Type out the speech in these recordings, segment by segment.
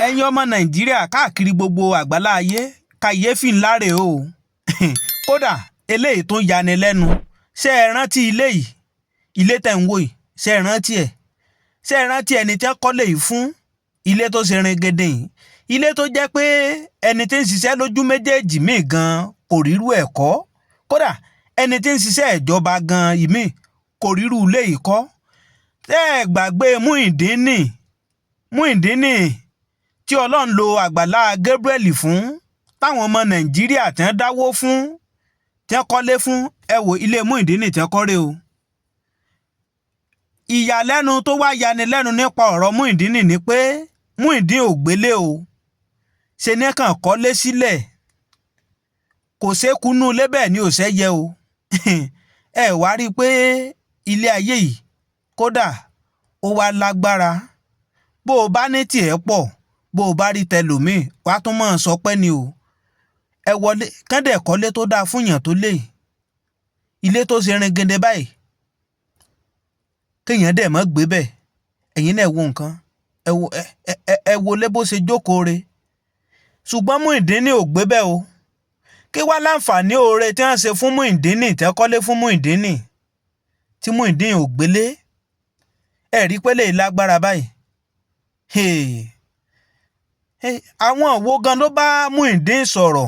Ẹ̀yin ọmọ Nàìjíríà káàkiri gbogbo àgbálá ayé, kàyééfì ńlá rèé o. Kódà eléyìí tó yani lẹ́nu. Ṣé ẹ rántí ilé yìí? Ilé tẹ̀ ń wò yìí, ṣé ẹ rántí ẹ̀? Ṣé ẹ rántí ẹni tí wọ́n kọ́lé yìí fún? Ilé tó ṣe ringindin yìí, ilé tó jẹ́ pé ẹni tí ń ṣiṣẹ́ lójú méjèèjì míì gan kò rírú ẹ̀ kọ́. Kódà ẹni tí ń ṣiṣẹ́ ìjọba gan ìmíì kò rírú ilé yìí kọ́. Tẹ́ ẹ gbàgbé Muyideen, Muyideen tí Ọlọ́run lo Àgbàlá Gabriel fún, táwọn ọmọ Nàìjíríà tí wọ́n dáwó fún, tí wọ́n kọ́lé fún. Ẹ wò ilé Muyideen tí wọ́n kọ́ rèé o. Ìyàlẹ́nu tó wá yani lẹ́nu nípa ọ̀rọ̀ Muyideen ni pé Muyideen ò gbélé o. Ṣe ní kàn kọ́lé sílẹ̀, kò sékunú ilé, bẹ́ẹ̀ ni ò sẹ́yẹ o. Ẹ wá rí i pé ilé ayé yìí kódà ó wá lágbára. Bó o bá ní tiẹ̀ pọ̀, bó o bá rí tẹlòmíì, wàá tún mọ̀ ọ́n sọ pé ni o. Ẹ wọlé kẹ́ndẹ̀ kọ́lé tó dáa fún èèyàn tó lé ilé tó ṣe ringindin báyìí, kéèyàn dẹ̀ mọ́ gbé bẹ́ẹ̀. Ẹ̀yin náà, ẹ wo nǹkan, ẹ wo, ẹ wo lé bó ṣe jókòó re. Ṣùgbọ́n Muyideen ò gbé bẹ́ẹ̀ o. Kí wá láǹfààní oore tí wọ́n ṣe fún Muyideen, tí wọ́n kọ́lé fún Muyideen, tí Muyideen ò gbélé? Ẹ rí pé lè lágbára báyìí. Àwọn wo gan ló bá Muyideen sọ̀rọ̀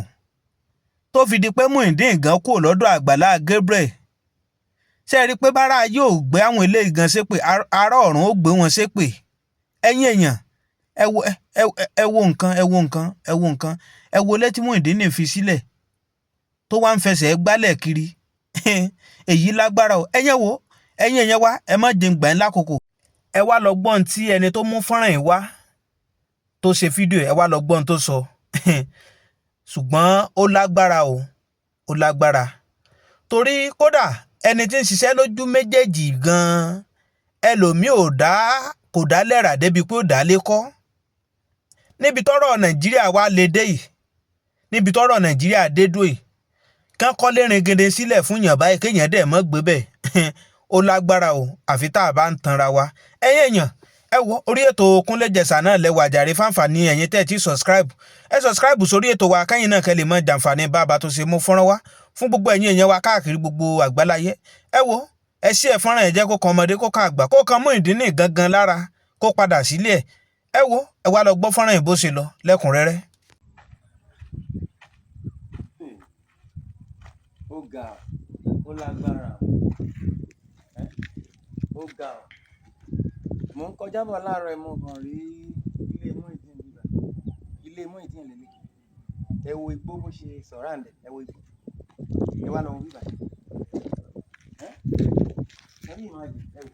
tó fi di pé Muyideen gan kúrò lọ́dọ̀ Àgbàlá Gabriel? Ṣé ẹ rí i pé bára yóò gbé àwọn eléyìí gan ṣépè, ará ọ̀run ó gbé wọn ṣépè? Ẹ̀yin èèyàn, ẹ wo, ẹ wo nǹkan, ẹ wo nǹkan, ẹ wo nǹkan. Ẹ wo létí Muyideen fi sílẹ̀ tó wá ń fẹsẹ̀ gbálẹ̀ kiri. Èyí lágbára o. Ẹ̀yin wo, ẹ̀yin èèyàn wa, ẹ má jẹun gbà ń lákòókò. Ẹ wá lọ gbọ́n tí ẹni tó mú fọ́nrán yìí wá tó ṣe fídíò, ẹ wá lọ gbọ́n tó sọ. Ṣùgbọ́n ó lágbára o, ó lágbára, torí kódà ẹni tí ń ṣiṣẹ́ lójú méjèèjì gan-an, ẹlòmíì ò dá, kò dá lẹ́rà débi pé ó dá lé kọ́. Níbi tọ́rọ̀ Nàìjíríà wá lè dé yìí, níbi tọ́rọ̀ Nàìjíríà dé dúró yìí, kán kọ́lé ringindin sílẹ̀ fún yàn báyìí, kéèyàn dẹ̀ mọ́ gbé bẹ́ẹ̀, ó lágbára o, àfi tá a bá ń tanra wa. Ẹ̀yin èèyàn, ẹ wo orí ètò Kúnlé Jẹ̀sà náà lẹ́wọ̀ àjàre. Fáǹfààní ẹ̀yin tẹ́ ẹ ti subscribe, ẹ subscribe sórí ètò wa, kẹ́yìn náà kẹ́ lè mọ jàǹfààní bàbá tó ṣe mú fọ́nrán wá fún gbogbo ẹ̀yin èèyàn wa káàkiri gbogbo àgbáláyé. Ẹ wo, ẹ ṣí ẹ fọ́nrán ẹ, jẹ́ kó kan ọmọdé, kó kan àgbà, kó kan Muyideen gangan lára, kó padà sílé ẹ̀. Ẹ wo, ẹ wá lọ gbọ́ fọ́nrán yìí bó ṣe lọ lẹ́kùnrẹ́rẹ́. Ó ga, ó lágbára, ó ga ọ. Mò ń kọjá bọ̀ láàárọ̀ ẹ̀, mo kàn rí ilé Muyideen bíbá. Ilé Muyideen lélẹ̀. Ẹ wo igbó bó ṣe surround ẹ. Wo igbó. Ẹ wá lọ wo bíbá. Ẹ can you imagine? Ẹ wo,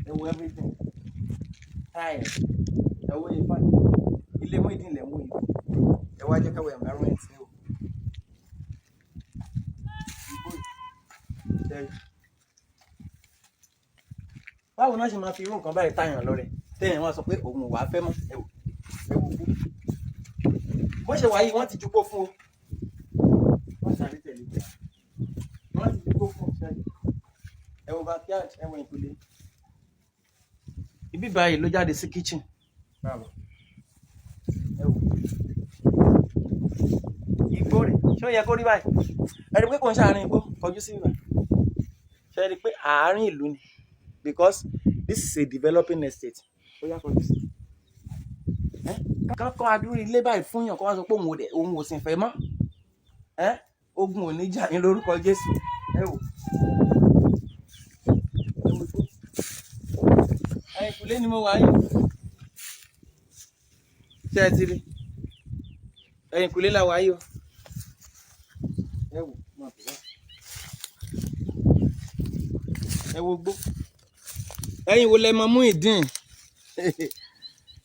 ẹ wo everything, tile. Ẹ wo ifá. Ilé Muyideen lẹ̀ ń wò yìí. Ẹ wá jẹ́ ká wo environment. Ẹ wo igbó yìí. Ṣé rí? Báwo náà ṣe máa fi irú nǹkan báyìí táyàn lọ́rẹ, téèyàn wá sọ pé òun ò wá fẹ́ mọ́? Ẹ wò, ẹ wò gbó bó ṣe wà yìí. Wọ́n ti jugbó fún o, wọ́n sáré tẹ̀lé, wọ́n ti jugbó fún o. Ṣẹ́yìn ẹ wo backyard, ẹ wo ìpele ibi báyìí ló jáde sí kitchen. Báwo, ẹ wò igbó rẹ̀. Ṣé ó yẹ kó rí báyìí? Ẹ rí i pé kò ń ṣàárín igbó kọjú sí ibà. Ṣe rí i pé àárín ìlú ni? Because this is a developing estate. Ó yá, kọjú sí ẹ. Kán kọ́ adúrú ilé báyìí fún yàn, kó wá sọ pé òun ò dẹ̀, òun ò sì fẹ́ mọ́ ẹ. Ogun ò ní jà yín lórúkọ Jésù. Ẹ wò, ẹ wò igbó. Ẹ̀yìnkùlé ni mo wà yìí. Ṣé ẹ ti rí? Ẹ̀yìnkùlé la wà yìí o. Ẹ wò, máa bọ̀ wá. Ẹ wo gbó. Ẹ̀yin wo lẹ mọ Muyideen?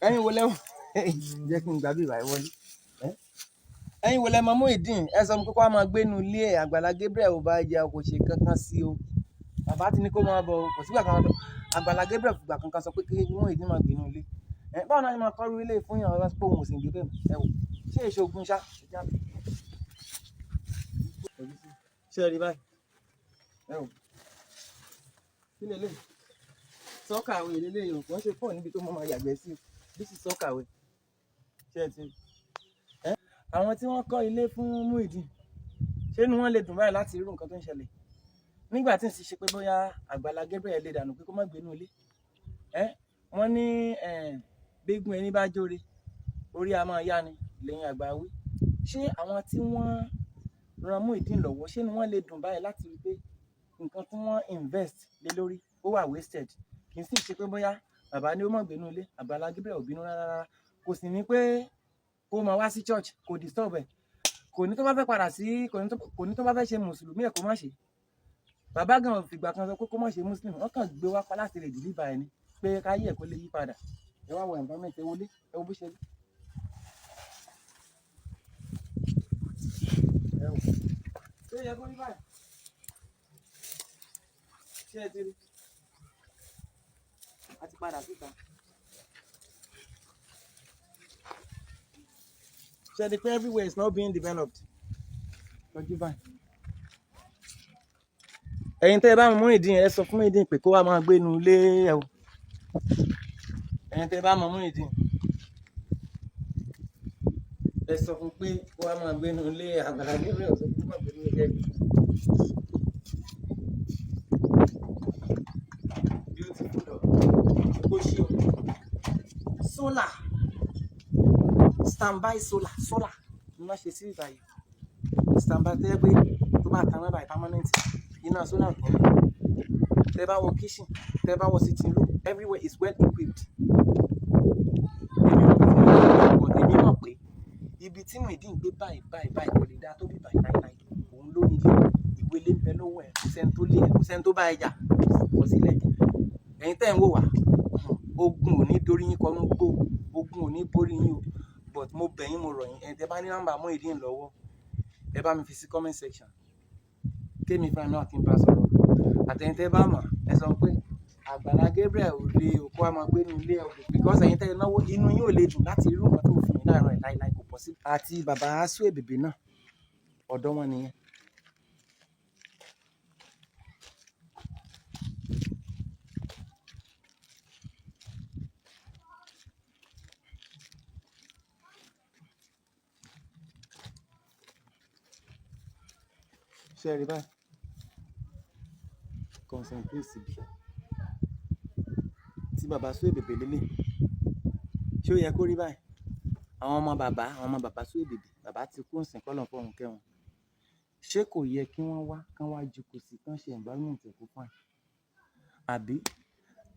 Ẹ̀yin wo lẹ mọ? Jẹ́ kí n gbà bí ìwà wọlé. Ẹ̀yin wo lẹ mọ Muyideen? Ẹ sọ pé kó wá máa gbénu ilé ẹ̀. Àgbàlá Gabriel ò bá jẹ, kò ṣe kankan sí o. Bàbá ti ní kó máa bọ̀ o. Kò sígbà kan Àgbàlá Gabriel fìgbà kankan sọ pé kí Muyideen máa gbénu ilé ẹ. Báwo náà ṣe máa kọ́rú ilé fún yàn, wá sọ pé òun ò sì ń gbé bẹ́ẹ̀? Ẹ wò, ṣé èso ogun ṣá? Ṣé ẹ rí báyìí? Ẹ wò, kí lélẹ̀ sọ́kà àwọn èlé lè yàn kàn ṣe fọ́ níbi tó mọ́ máa yàgbẹ́ sí. This is soakaway. Ṣé ẹ ti rí ẹ́? Àwọn tí wọ́n kọ́ ilé fún Muyideen, ṣé inú wọn lè dùn báyìí láti irú nǹkan tó ń ṣẹlẹ̀ nígbà tí n sì ṣe pé bóyá Àgbàlá Gabriel lè dànù pé kó má gbénú ilé ẹ́? Wọ́n ní gbégún ẹni bá jóre orí a máa yá ni lẹ́yìn àgbà wí. Ṣé àwọn tí wọ́n ran Muyideen lọ́wọ́, ṣé inú wọn lè dùn báyìí láti rí pé nǹkan tí wọ́n invest lé lórí ó wà wasted? Kì í sì ṣe pé bóyá bàbá ní ó má gbénú ilé. Àgbàlá Gabriel ò bínú rárá rárá. Kò sì ní pé kó máa wá sí church, kò disturb ẹ̀. Kò ní tó bá fẹ́ padà sí, kò ní tó bá fẹ́ ṣe mùsùlùmí ẹ̀ kó má ṣe. Bàbá gan ò fìgbà kan sọ pé kó má ṣe muslim. Wọ́n kàn gbé wá pa láti lè deliver ẹni pé káyé ẹ̀ kó lè yí padà. Ẹ wá wo environment, ẹ wọlé, ẹ wo bó ṣe rí. Ẹ wò tó yẹ kó rí báyìí. Ṣé ẹ ti rí? A ti padà síta. Ṣé ẹ rí pé everywhere is not being developed? Tọ́jú báyìí. Ẹ̀yin tẹ́ ẹ bá mọ Muyideen, ẹ sọ fún Muyideen pé kó wá máa gbénu ilé ẹ o. Ẹ̀yin tẹ́ ẹ bá mọ Muyideen, ẹ sọ fún pé kó wá máa gbénu ilé. Àgbàlá Gabriel sọ fún kó máa gbénu ilé ẹ. Beautiful dog. Kò ṣe o. Solar, standby solar, solar ní wọ́n ṣe sí ìbàyìí. Standby tó yẹ pé tó bá tan náà báyìí, permanent iná solar kì í. Tẹ́ bá wọ kitchen, tẹ́ bá wọ sitting room, everywhere is well equipped. Èmi ò pè but èmi mọ̀ pé ibi tí Muyideen gbé báyìí báyìí báyìí kò lè dáa tó bí báyìí láíláí. Òun ló ní ilé, ìwé ilé ń bẹ lọ́wọ́ ẹ̀. Kò sẹ́ni tó lé ẹ̀, kò sẹ́ni tó bá ẹ jà, kò sílẹ̀. Ẹ̀yin tẹ́ ń wò wá, ogun ò ní dorí yín kọnú gbó, ogun ò ní borí yín o. But mo bẹ̀ yín, mo rọ̀ yín, ẹ̀yin tẹ́ bá ní nọ́mbà Muyideen lọ́wọ́, ẹ bá mi fi sí comment section kémi fúnra náà kí n bá sọ̀rọ̀. Àtẹ̀yin tẹ́ bá mọ̀, ẹ sọ pé Àgbàlá Gabriel ò lè òkú wa máa gbé nínú ilé ẹ̀, because ẹ̀yin tẹ́ ẹ náwó, inú yín ò lè dùn láti irú nǹkan tí mo fi yín láàárọ̀ ẹ̀ láíláí, kò possible. Àti bàbá Suebebe náà, ọ̀dọ́ wọn nìyẹn. Ṣé ẹ rí báyìí? Concentrate síbi tí bàbá Suebebe lélẹ̀. Ṣé ó yẹ kó rí báyìí? Àwọn ọmọ bàbá Suebebe, bàbá ti kú ǹsìn, kọ́lọ́un fọ̀run kẹ́ wọn. Ṣé kò yẹ kí wọ́n wá kán wá jókòó sí, kán ṣe environment ẹ̀ kó fine? Àbí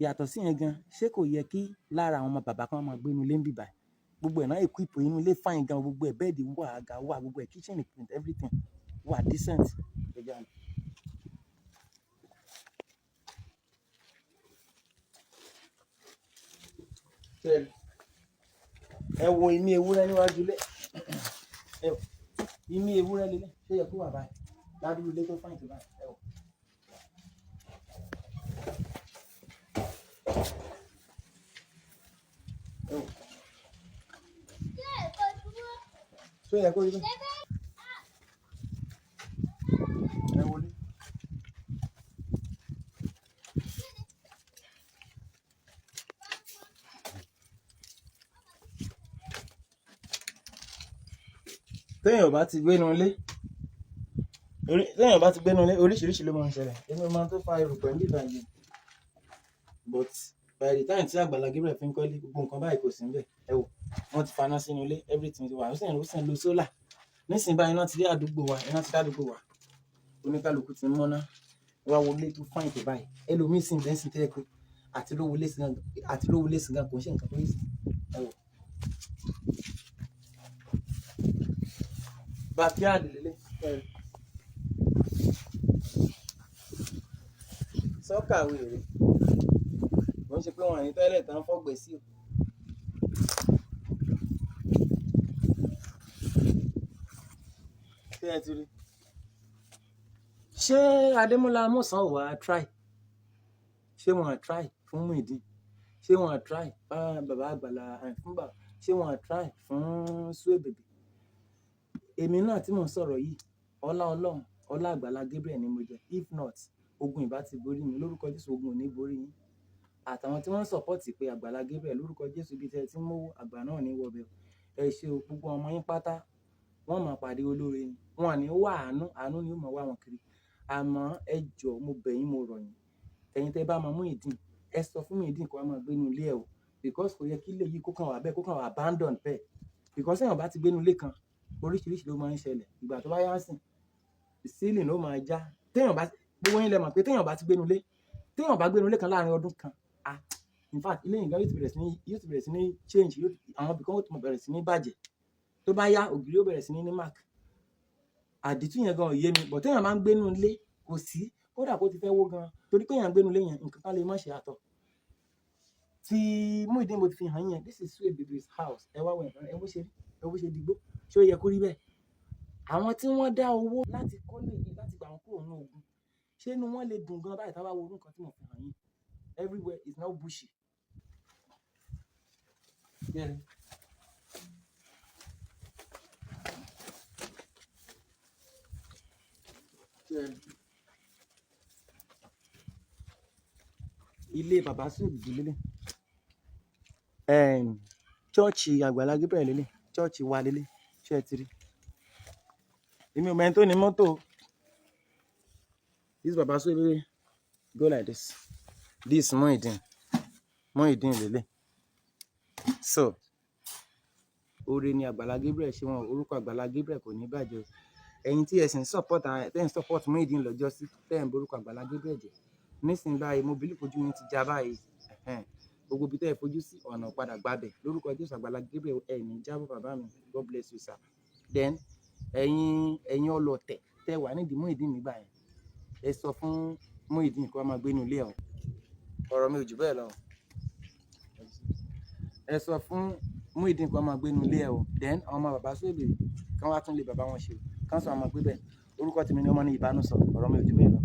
yàtọ̀ sí yẹn gan, ṣé kò yẹ kí lára àwọn ọmọ bàbá kan máa gbé inú ilé ń bì báyìí? Gbogbo ẹ̀ náà equip, inú ilé fine gan, gbogbo ẹ̀, bed wà, àga wà, gbogbo ẹ̀, kitchen equipment, everything wà decent. Ẹ jẹ́ á lọ. Ṣé ẹ rí? Ẹ wo imí ewúrẹ́ níwájú ilé. Ẹ wò, imí ewúrẹ́ lélẹ̀. Ṣé ó yẹ kó wà báyìí? Ládùúrú ilé tó fine tó báyìí. Ẹ wò. Ẹ wò. Ṣé ó yẹ kó rí bẹ́ẹ̀? Ẹ wọlé. Téèyàn ò bá ti gbénu ilé, téèyàn ò bá ti gbénu ilé, oríṣiríṣi ló máa ń ṣẹlẹ̀. Èmi ò mọ ohun tó fa erùpẹ̀ níbí báyìí. But by the time tí Àgbàlá Gabriel fi ń kọ́lé, gbogbo nǹkan báyìí kò sí níbẹ̀. Ẹ wò, wọ́n ti faná sínú ilé, everything ti wà. Ó sì ń lo solar. Nísìnyí báyìí iná ti dé àdúgbò wa, iná ti dé àdúgbò wa. Oníkálukú ti ń mọ́ná. Ẹ wá wo ilé tó fine tó báyìí. Ẹlòmíì sì ń bẹ nísìnyí tó jẹ́ pé àti rówó ilé sí gan kò ń ṣe nǹkan tó easy. Ẹ wò. Backyard lélẹ̀. Ẹ rí. Soakaway rèé. Kò ń ṣe pé wọn ò ní toilet tán fọ̀gbẹ́ sí o. Ṣé ẹ ti rí? Ṣé Adémọ́lá Amusan ò wá try? Ṣé wọn à try fún Muyideen? Ṣé wọn à try fún bàbá Àgbàlá, fún bàbá? Ṣé wọn à try fún Suebebe? Èmi náà tí mò ń sọ̀rọ̀ yìí, ọlá Ọlọ́run, ọlá Àgbàlá Gabriel ni mo jẹ. If not, ogun ìbá ti borí mi. Lórúkọ Jésù, ogun ò ní borí yín. Àtàwọn tí wọ́n ń support pé Àgbàlá Gabriel, lórúkọ Jésù, ibi tí ẹ ti ń mówó àgbà náà ní wọbẹ̀ o. Ẹ ṣé o. Gbogbo ọmọ yín pátá, wọ́n máa pàdé olóore ni, wọn à ní wá àánú, àánú ni ó máa wá wọn kiri. Àmọ́ ẹ jọ̀ọ́, mo bẹ̀ yín, mo rọ̀ yín, ẹ̀yin tẹ́ bá mọ Muyideen, ẹ sọ fún Muyideen kó wá máa gbé inú ilé ẹ o, because kò yẹ kí ilé yìí kó kàn wá bẹ́ẹ̀, kó kàn wá abandon bẹ́ẹ̀, because èèyàn bá ti gbé inú ilé kan, oríṣiríṣi ló máa ń ṣẹlẹ̀. Ìgbà tó bá yá sìn, ceiling ló máa já. Téèyàn bá, gbogbo yín lẹ mọ̀ pé téèyàn bá ti gbé inú ilé, téèyàn bá gbé inú ilé kan láàrin ọdún kan, ah, in fact, ilé yìí gan yóò ti bẹ̀rẹ̀ sí ní change. Àwọn ibìkan ó ti bẹ̀rẹ̀ sí ní bàjẹ́. Tó bá yá, ògiri ó bẹ̀rẹ̀ sí ní ní mark. Àdìtú yẹn gan ò yé mi, but téèyàn máa ń gbé inú ilé, kò sí, kódà kó ti fẹ́ wó gan, torí pé èèyàn ń gbé inú ilé yẹn, nǹkan kan lè má ṣe àtọ̀ tí Muyideen mo ti fi hàn yẹn. This is Suebebe house. Ẹ wá wọ ẹ̀fọn, ẹ bó ṣe rí, ẹ bó ṣe digbó. Ṣé ó yẹ kó rí bẹ́ẹ̀? Àwọn tí wọ́n dá owó láti kọ́lé yìí, láti gbà wọ́n kúrò nínú ogun, ṣé inú wọn lè dùn gan báyìí tá bá wo orú nǹkan tí mo fi hàn yín? Everywhere is now bushy. Yeah. Yeah. Ilé bàbá Suebebe lélẹ̀, chọ́ọ̀chì Àgbàlá Gabriel lélẹ̀, chọ́ọ̀chì wa lélẹ̀. Ṣé ẹ ti rí? Èmi ò mọ ẹni tó ní mọ́tò. This bàbá Suebebe go like this. This Muyideen, Muyideen lélẹ̀. So oore ni Àgbàlá Gabriel ṣe wọn. Orúkọ Àgbàlá Gabriel kò ní bàjẹ́ o. Ẹ̀yin tí ẹ sì ń support, tẹ́ ń support Muyideen lọ́jọ́ sí, tẹ́ ń borúkọ Àgbàlá Gabriel jẹ́ nísìnyí báyìí, mo believe ojú yín ti já báyìí. Gbogbo ibi tẹ́ ẹ fojú sí, ọ̀nà padà gbabẹ̀. Lórúkọ Jésù, Àgbàlá Gabriel, ẹ̀ ní jábọ̀. Bàbá mi, God bless you, sir. Then ẹ̀yin ọlọ̀tẹ̀ tẹ́ wà nídìí Muyideen nígbà yẹn, ẹ sọ fún Muyideen kó wá máa gbé inú ilé ẹ̀ o. Ọ̀rọ̀ mi ò jù bẹ́ẹ̀ lọ. Ẹ sọ fún Muyideen kó wá máa gbé inú ilé ẹ̀ o. Then àwọn ọmọ bàbá Suebebe kán wá tún lé bàbá wọn ṣe, kán sọ àwọn ọmọ gbé bẹ́ẹ̀. Orúkọ tèmi ni ọmọ ní ìbánú sọ. Ọ̀rọ̀ mi ò jù bẹ́ẹ̀ lọ.